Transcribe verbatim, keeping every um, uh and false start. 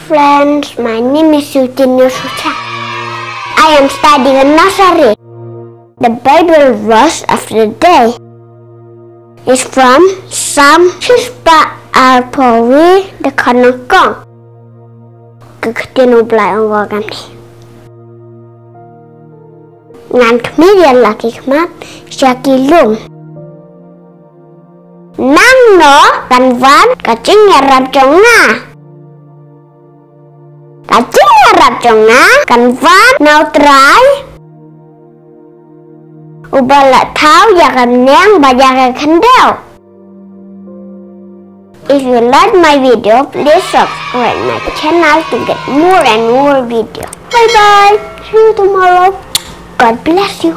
Friends, my name is Eugenio Sucha. I am studying in nursery. The Bible verse of the day is from Psalm six pa arphew wei, the Kanakong. Ka ktien u Blai ong wa kam ni. Ngan khmih ïa la ki khmat sha ki lum. Nangno kan wan ka jingïarap jong nga. Ka jingïarap jong nga kan wan na u Trai, uba la thaw ïa ka bneng bad ïa ka khyndew. If you like my video, please subscribe my channel to get more and more video. Bye bye. See you tomorrow. God bless you.